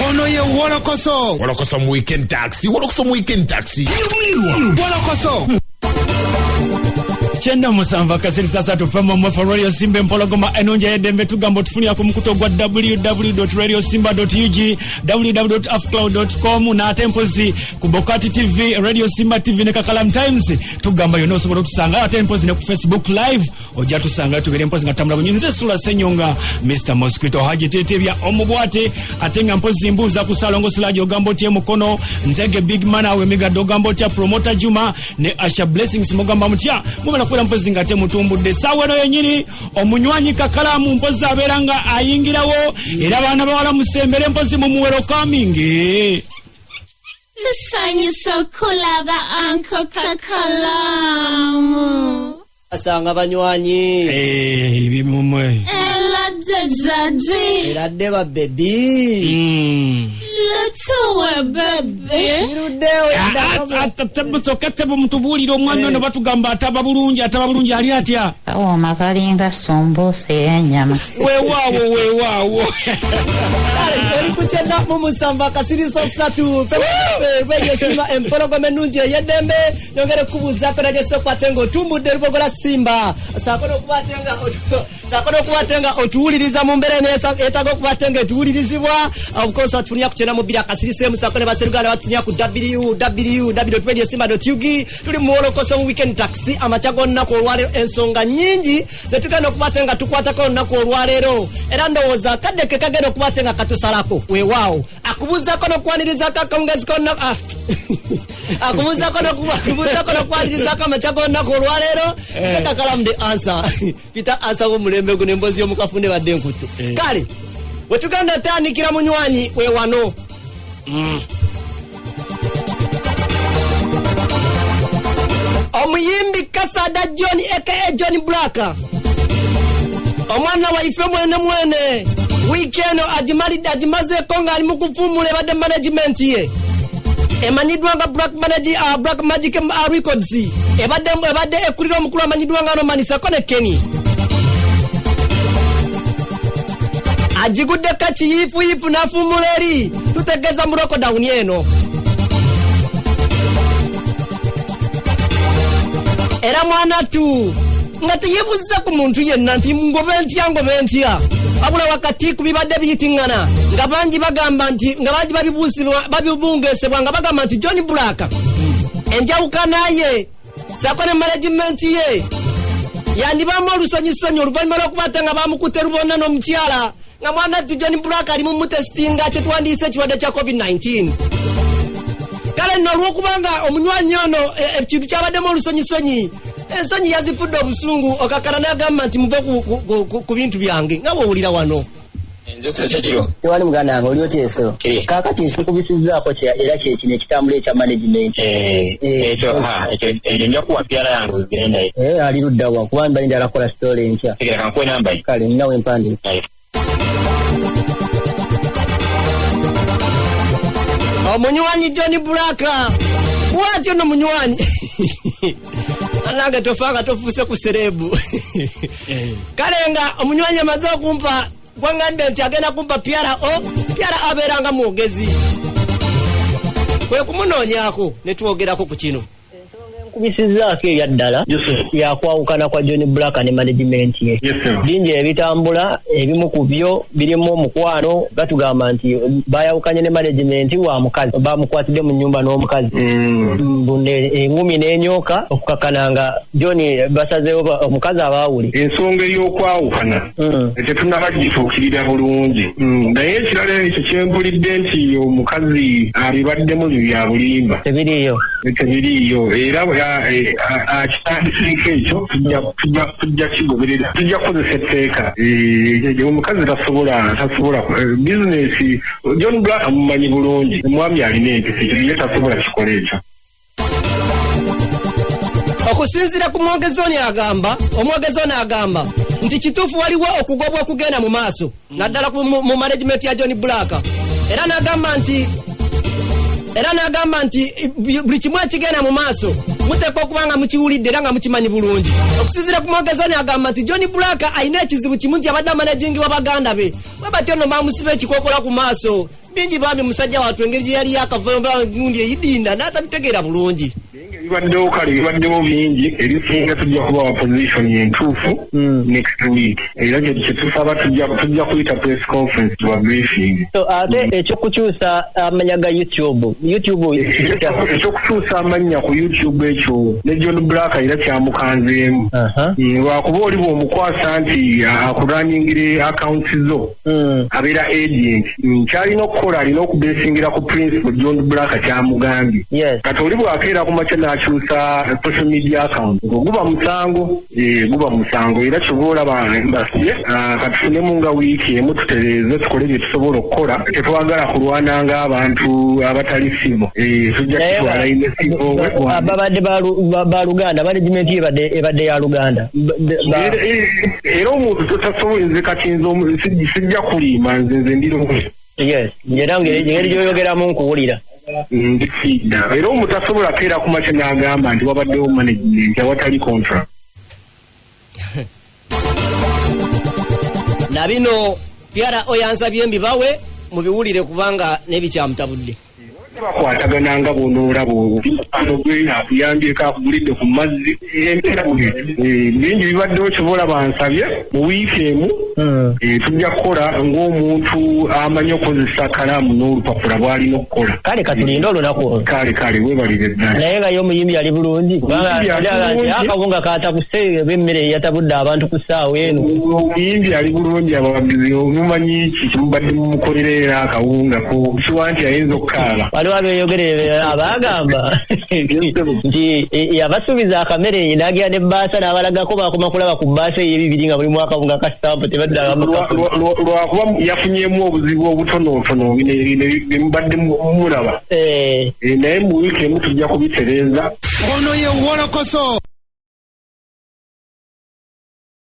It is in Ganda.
Ono ye Wolokoso. Wolokoso mu weekend taxi, Wolokoso mu weekend taxi. Nyumirwa Wolokoso. 97 akasirisa satu fm mwefa Radio Simba empologoma enonja y'eddembe. Tugamba otufunira ku mukutu ogwa www.radiosimba.ug, www.afcloud.com, n'ate mpozi ku Bokati TV, Radio Simba TV ne Kakalam Times. Tugamba yonna osobola otusanga, ate mpozi ne ku Facebook Live ojja tusanga. Tubeere mpozi nga tutambula bunyi. Nze Sula Senyonga, Mr Mosquito, Haji Tetebya omubwate, ate nga mpozi mbuuza ku Salongo Silaji, ogamba otya Mukono Ntege, Big Man awe Migadde, ogamba otya Promota Juma ne Asha Blessings, mugamba mutya? Mubala kubeera mpozi nga temutumbudde essaawa eno yennyini. Omunywanyi Kakalamu mpozi abeera nga ayingirawo, era baana bawala musembere mpozi mumuwerokaminge. Tusanyusa okulaba Uncle Kakalamu. Asanga banywanyi. Ebimumwe. Eladde daddy. Eradde ba baby. Lutuwe baby. Kiruddewo. Tokatebo mutubuulire omwami ono batugamba ataba bulungi, ataba bulungi, ali atya? Kawooma kalinga sumbuusa ey'ennyama. Weewaawo, weewaawo. Kale oli ku 97.3 Radio Simba empologoma ennungi ey'eddembe. Nyongere kubuuzaako nagese okukwate nga otumbudde Lubogola Simba, saako n'okuba ate nga otuwuliriza mu mbeera eno yeetaaga okuba ate nga etuwulirizibwa. Of course batufunira ku 92 akasirisemu, saako ne baseruganda batufunira ku www.radiosimba.ug. Tuli mu Wolokoso mu weekend taxi amakya g'olunaku olwaleero. Ensonga nnyingi zetugenda okuba ate nga tukwatako olunaku olwaleero, era ndowooza akadde ke kagenda okuba ate nga katusalako. Weewaawo, akubuuzaako n'okwanirizaako akawungezi k'olunaku, akubuuzaako n'okwanirizaako amakya g'olunaku olwaleero. Sekakalamu the answer, Peter Answer w'omulembe guno, emboozi y'omukafunde badde enkutte. Kale wetugenda otandikira munywanyi we wano. Omuyimbi Kasada John aka John Black, omwana waife mwene mwene, wiiki eno agimalidde, agimazeeko ng'ali mu kufuumula ebadde management ye emanyiddwa nga Black Magic Records, ebadde ekulira omukulu amanyiddwa nga Nomanisako ne Kenny. Agiguddeko kiyiifuyiifu n'afuumula eri tutegeeza mu lockdown eno. Era mwana tu nga teyebuuza ku muntu yenna nti ngobe ntya, ngobe ntya, wabula wakati ku bibadde biyitiŋŋana nga bangi bagamba nti nga bangi babibungesebwa nga bagamba nti John Black enjawukana ye saako ne management ye yandibamu olusonyisonyi oluvannyuma lw'okuba ate nga bamukutte lubona n'omukyala nga mwana ttu John Black ali mu mutesitinga kyetwandiise ekirwadde kya COVID-19. Kale nno olw'okubanga omunywanyi ono ekintu kyabaddemu olusonyisonyi, ensonyi yazifudde obusungu, okakkana n'agamba nti muve ku bintu byange, nga bwowulira wano. Nzukusa kyekiro. Tewali muganda wange, oli otyeso? Kiri. Kaakati nkikubisizzaako era kyekino ekitambula ekya management. Ekyo ha, ekyo nja kuwa PRO yange ozigire naye. Ali luddawa? Kuba mbali njala kukola story enkya. Tegera kankuwe namba ye. Kale ninawe empandiika. Aye. Omunywanyi John Black bwatyo no munywanyi anange tofanga tofuuse ku celeb. Kale nga omunywanyi amaze okumpa gwangambye nti agenda kumpa PRO, PRO abeera nga mwogezi, kwe kumunoonyaako ne twogerako ku kino. Nkubisizzaako ebya ddala yakwawukana kwa John Black ne management ye. Bingi ebitambula, ebimu ku byo birimu omukwano. Batugamba nti bayawukanye ne management wa mukazi, bamukwatidde mu nyumba n'omukazi. Eŋŋumi n'enyoka okukakana nga John basazeewo omukazi abaawule. Ensonga ey'okwawukana tetunaba gituukirira bulungi. Naye ekirala ekyo kyempulidde nti omukazi abibaddemu bya bulimba. Tebiriiyo. Tebiriiyo, era akitandiseeko ekyo tujja kigoberera, tujja kukozesa etteeka. Omukazi tasobola bizinesi. John Black amumanyi bulungi, omwami alina empisa, ekyo ye tasobola kikola ekyo. Okusinziira ku mwogezi ono agamba, omwogezi ono agamba nti kituufu waliwo okugobwa okugenda mu maaso naddala mu management ya John Black, era n'agamba nti buli kimu ekigenda mu maaso muteekwa okuba nga mukiwulidde era nga mukimanyi bulungi. Okusinziira ku mwogezi ono agamba nti John Black alina ekizibu kimu nti abadde amanagingibwa baganda be, bwe batyo nno bamusiba ekikokola ku maaso. Bingi bambi musajja wattu engeri gye yali yakavayo gundi eyidinda n'atabitegeera bulungi. Ebibaddewo kale bibaddewo bingi, ebisinga tujja kubawa position entuufu next week, era kyetusaba tujja kuyita press conference wa briefing. So ate ekyokukyusa amanya ga YouTube. Ekyokukyusa amannya ku YouTube ekyo ne John Black era kyamukanzeemu. Lwakuba oli bw'omukwasa nti akurunningira accounts zo, abeera agent. Kyalina okukola alina okubesingira ku principle John Black kyamugambye. Kati oli bw'akeera ku makya n'akyusa social media account, guba musango, guba musango. Era kyova olaba mbasye katufunemu nga wiiki emu tutereeze tukole bye tusobola okukola. Tetwagala kulwana ng'abantu abatali civil. Tujja kitwala ine civil. Babadde ba Luganda, management ebadde ya Luganda. Era omuntu totasobola, nze kati nze sijja kulimba, nze ndi lumu. Yes, era ngeri gy'oyogeramu nkuwulira. Ndikidda. Era omuntu asobola keera ku makya n'agamba nti wabaddewo management awatali contract. Na bino PRO yansabye mbibawe mubiwulire kubanga n'ebikyamutabudde. Bakwatagana nga bw'onoolaba omukwano gwe akuyambyeko akugulidde ku mazzi, embeera bw'etyo. Bingi bibaddewo kyova olaba nsabye mu wiiki emu tujja kukola ng'omuntu amanyi okukozesa kalaamu n'olupapula bw'alina okukola. Kale katulinde olunaku olwo. Kale weebalire ddala. Naye nga ye omuyimbi ali bulungi, kubanga akawunga katabuse emmere yatabudde abantu ku ssaawa eno. Omuyimbi ali bulungi, abawagizi omumanyi ki kimubadde mumukolera era akawunga ko kiwa nti ayinza okukaaba. Waliwo abeeyogerera abaagamba nti yabasuubiza akamere n'agenda ne bbaasa n'abalagako bakoma kulaba ku bbaasa eyo ebibiri nga mulimu akawunga ka stamp tebaddangamu. Lwakuba yafunyeemu obuzibu obutonotono bino bye mubadde mulaba. Naye mu wiiki emu tujja kubitereeza. Ono ye Wolokoso.